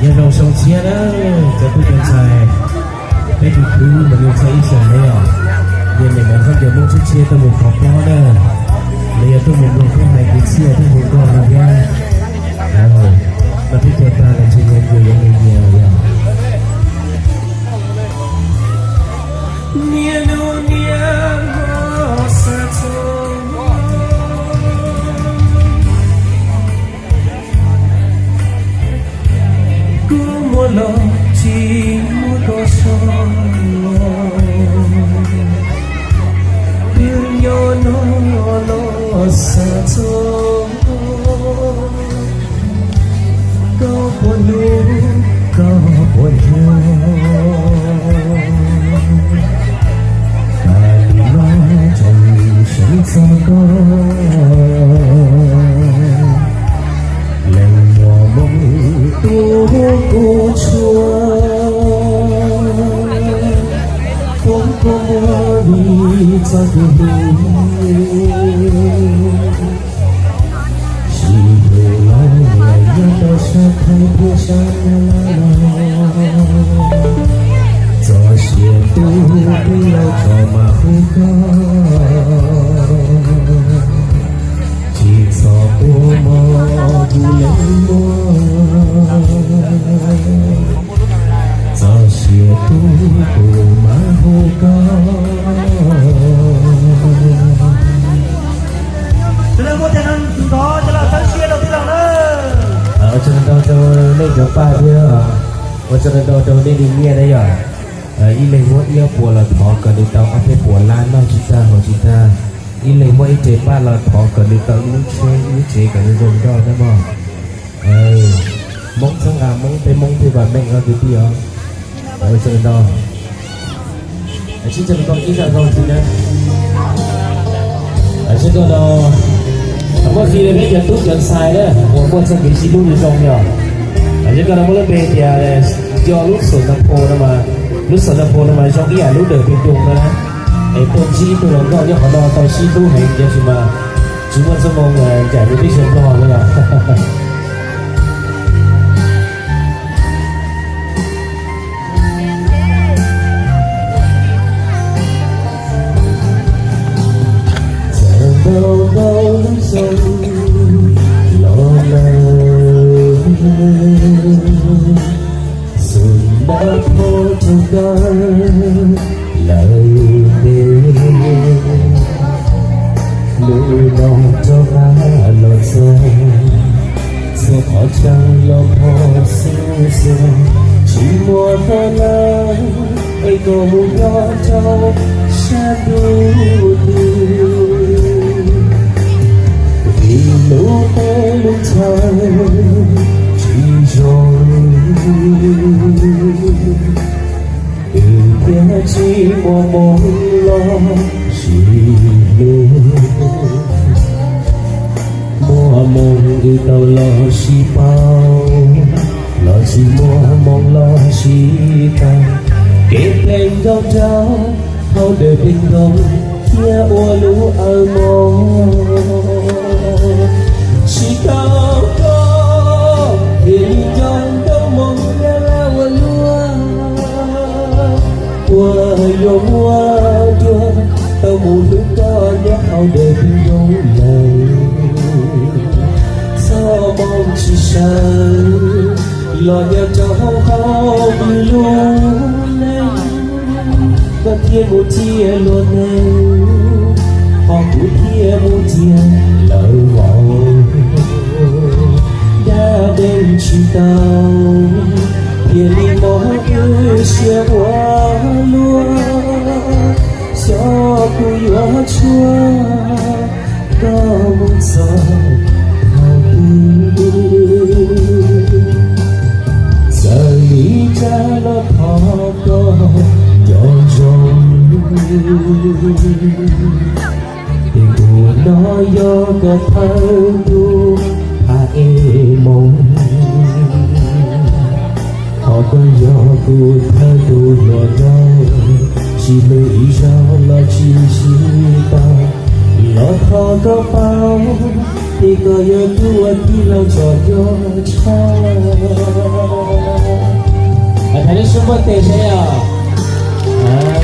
Nyob zoo xyoo tshiab na, cov tub cov ntxhais, peb tus khwv mas nws txog ib xyoos na yog, yog niam ntxawm Hmoob Tshiab Tshiab tuaj mus thov pob na, los yog tuaj mus mloog peb hais kwv txhiaj thiab hu nkauj no thiab. Mas peb caug tag los ntshe nyias yuav nyias yog. Niaj hnub niaj hmo xav txog, kuv muaj los tsis muaj koj so, wb nyob no los xav txog. Koj puas hlub, koj puas nco, koj li no tseem seev txog koj. Leej muaj hmoo tuaj hu kuv tshua, foom kua muag vim txoj kev hlub. Sib hlub los niaj nyob rau sab Thaib thiab sab Nyab Laj los, txoj sia tub twb laus tso mas hu koj, tsis txhob ua mov kuv leej muam, txoj sia tub kuv mas hu koj. Ua tsaug ntau rau nej cov paj thiab, ua tsaug ntau rau nej li nyiaj na yom. Ib leeg muab ib puas los thov kom nws tau ob peb puas lab noj tsis tag haus tsis tag. Ib leeg muab ib re paj los thov kom nws tau ib lub tsheb ib lub tsev kom nws zoo nkauj na mog. Hmoob txhawb nqa Hmoob, peb Hmoob thiaj vam meej os kwv tij os. Ua tsaug ntau. Sib tsaug ntau ib zaj zoo txiv na. Sib tsaug no, muaj hli peb cov tub cov ntxhais na uas muaj txoj kev sib hlub zoo yog, sib koj no muaj lub npe tias nco lub xom na pho no mas, lub xom na pho no mas zoo ib yam lub dawm pes doos no na. Es tuaj ntsib ib tug hluas nkauj nyob qhov no tau sib hlub heev, tab sis mas tsis muaj txoj moo ncaim mus teb chaws Nplog no los. Txawm ntau ntau lub xyoo los lawm, xwm nab pho rau kawg lawm ntev. Hnub no rov qab los txog, txhua qhov chaw los pom xwb xwb, tsis muaj dab laug es koj mus nyob rau sab ntuj twg. Vim lub teb lub chaw tsis zoo, wb thiaj tsis muaj moo los sib hlub. Muaj moo wb tau los sib paub, los tsis muaj moo los sib tag. Kev pleg nrog rau hauv dawm pes doos thiab ua lub awv mob. Tsis tau koj thiaj li nco ntau moo nyob lawm ua luaj. Puas yuav muaj dua tau mus hlub koj nyob hauv dawm pes doos lawm. Txoj moo tsis sawv los nyob rau hauv kuv lub neej, koj thiaj mus tiav luag neeg, ho kuv thiaj mus tiav lawv. tau, thiaj li mob wb siab ua luaj, xyov kuv yuav tshuaj koj mus txog thaum twg. Txawm li cas los thov koj nco ntsoov, tus no yog koj thawj tug hab es moog, ho koj yog kuv thawj tug hluas nraug, tsis hlub ib zaug los tsis sib tau, los thov koj paub, es koj yog tug uas tig los txom nyem tshaj. Thaiv lub suab npuaj tes saib os.